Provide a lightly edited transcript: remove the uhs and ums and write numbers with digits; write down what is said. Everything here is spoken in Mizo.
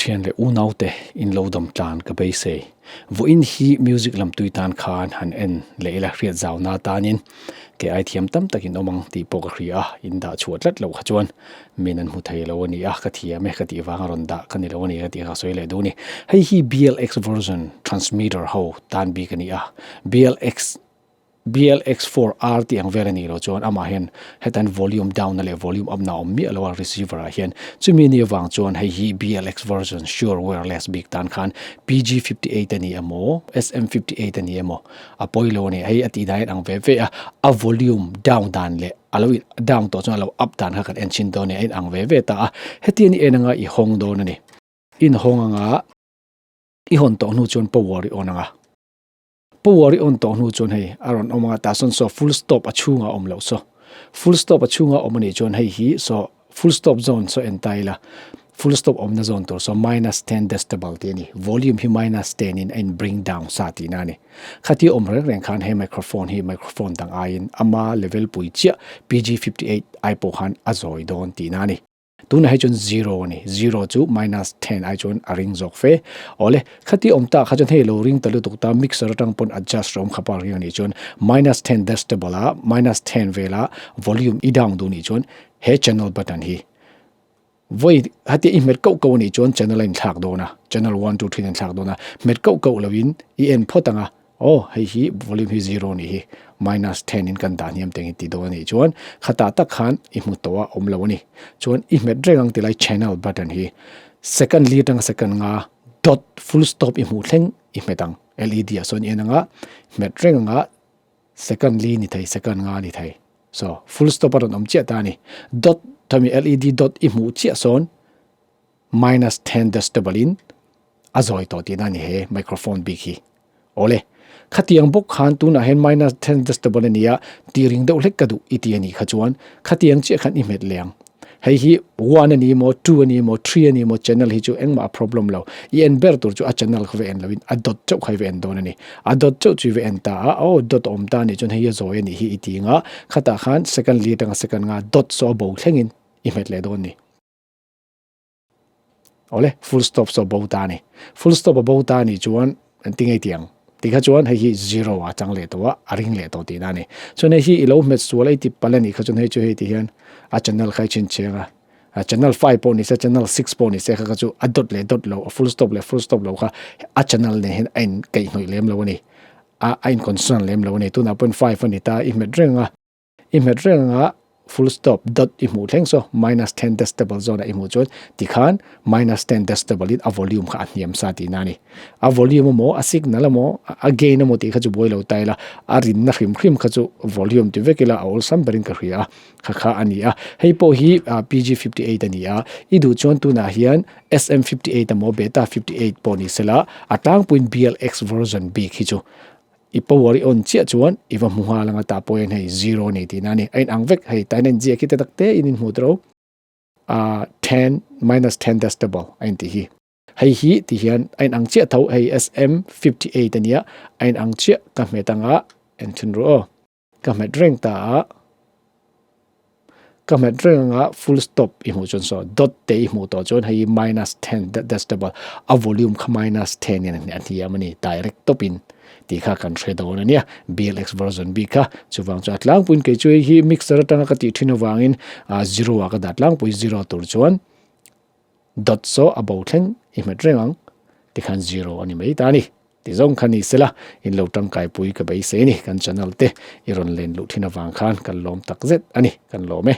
Thian leh unaute in lo dam tlan ka beisei. Vawiin hi music lam tui tan khan han en leh ila hriat zauna tanin kei ai thiam tam takin awm ang tih pawh ka hria a, in dah chhuah tlat loh kha chuan min an hmu thei lo a ni a, ka thiam e ka tih vanga rawn dah ka ni lo a ni ka tih kha sawi leh duh a ni. Hei hi BLX version transmitter ho tan bik a ni a, BLX BLX4R tih ang vel a nih loh chuan amah hian hetan volume down na leh volume up na a awm miah lo a receiver ah hian. Chumi ni avang chuan hei hi BLX version Shure wireless bik tan khan PG58 a ni emaw SM58 a ni emaw a pawi lo a ni. Hei a tih dan hian ang ve ve a, a volume down dan leh a lo down tawh chuan a lo up dan kha kan en chhin dawn a ni a inang ve ve ta a. Hetiang ni en anga i hawng dawn a ni. I inhawng anga i hawn tawh hnu chuan power i on anga. Power i on tawh hnu chuan hei a rawn awm anga tah sawn saw full stop a chhungah a awm loh saw full stop a chhunga awm a nih chuan hei hi saw full stop zone saw en ta ila full stop awmna zone tur saw minus 10 decibel tih a ni volume hi minus 10 in a in bring down sa tihna a ni khatia awm reng reng khan he microphone hi microphone dang aiin ama level pui chiah PG58 ai pawh khan a zawi dawn tihna a ni. Tunah hi chuan zero a ni, zero chu minus 10 ai chuan a ring zawk fe. Awle, khati awm tak kha chuan hei lo ring ta lutuk ta, mixer atang pawn adjust rawm khapa ring a nih chuan minus 10 decibel a minus 10 vela volume i down duh nih chuan he channel button hi vawi heti i hmet koh koh a nih chuan channel a inthlak dawn a, channel one two three a inthlak dawn a, hmet koh koh loin i en phawt ang a. Aw, hei hi volume hi zero nih hi, minus 10 in kan dah hniam teng i ti dawn a nih chuan khatah tak khan i hmu tawh a awm lo a ni. Chuan i hmet reng ang tilai channel button hi second li atanga second nga dot full stop i hmuh thleng i hmet ang. LED ah sawn i en anga hmet reng anga second li ni thei second nga ni thei. So full stop a rawn awm chiah ta a ni. Dot thami LED dot i hmuh chiah sawn minus 10 decibel in a zawi tawh tihna a ni he microphone bik hi. Awle, khatiang bawk khan tunah hian minus 10 decibel a ni a, tih ring deuh hlek ka duh i ti a nih kha chuan khatiang chiah khan i hmet leh ang. Hei hi one a ni maw, two a ni maw, three a ni maw channel hi chu engmah a problem lo. I en ber tur chu a channel kha va en loin a dot chauh kha i va en dawn a ni. A dot chauh chu i va en ta a, aw dot a awm ta a nih chuan hei hi a zawi a nih hi i ti ang a, khatah khan second li atanga second nga dot saw a bo thlengin i hmet leh dawn a ni. Awle, full stop saw bo ta a ni. Full stop a bo ta a nih chuan an ti ngei tih ang. Ti kha chuan hei hi zero a chang leh tawh a, a ring leh tawh tihna a ni. Chuan hei hi i lo hmet sual a i ti palh a nih kha chuan hei chu hei ti hian a channel kha i chhinchhiang a. A channel 5 pawh ni se, channel 6 pawh ni se kha kha chu a dot leh dot lo, a full stop leh full stop lo kha a channel nen hian a in kaihhnawih lem lo a ni. A a in concern lem lo a ni. Tunah pawhin 5 a ni ta, i hmet reng a. I hmet reng anga full stop dot i hmuh thleng saw minus 10 decibel zawn ah i hmuh chuan tikhan minus 10 decibel in a volume kha a hniam sa tihna a ni. A volume emaw a signal emaw a gain emaw tih kha chu buai lo ta ila a rinna hrim hrim kha chu volume ti vek ila a awlsam berin ka hria a kha kha a ni a. Hei pawh hi PG58 a ni a, i duh chuan tunah hian SM58 emaw Beta 58 pawh ni sela a tlangpuiin BLX version bik hi chu I power i on chiah chuan i va hmu nghal anga tah pawh hian hei zero a nei tihna a ni. A inang vek hei tain a inziak hi te tak te in inhmuh tawh a 10 minus 10 decibel a intih hi. Hei hi ti hian a inang chiah tho hei SM58 a nia a inang chiah ka hmet anga enchhin ru aw. Ka hmet reng ta a. Ka hmet reng anga full stop i hmuh chuan saw dot te i hmuh tawh chuan hei hi minus 10 decibel a volume kha minus 10 in a hniam a ni direct tawp in tih kha kan hre dawn a nia BLX version bik kha chuvang chuan a tlangpuiin kei chu hei hi mixer atanga ka tih thin avangin zero ah ka dah tlangpui zero tur chuan dot saw a bo thleng i hmet reng ang tikhan zero a ni mai ta a ni. Ti zawng kha ni sela, in lo tangkaipui ka beisei a ni. Kan channel te i rawn len luh thin avang khan kan lawm takzet a ni, kan lawm e.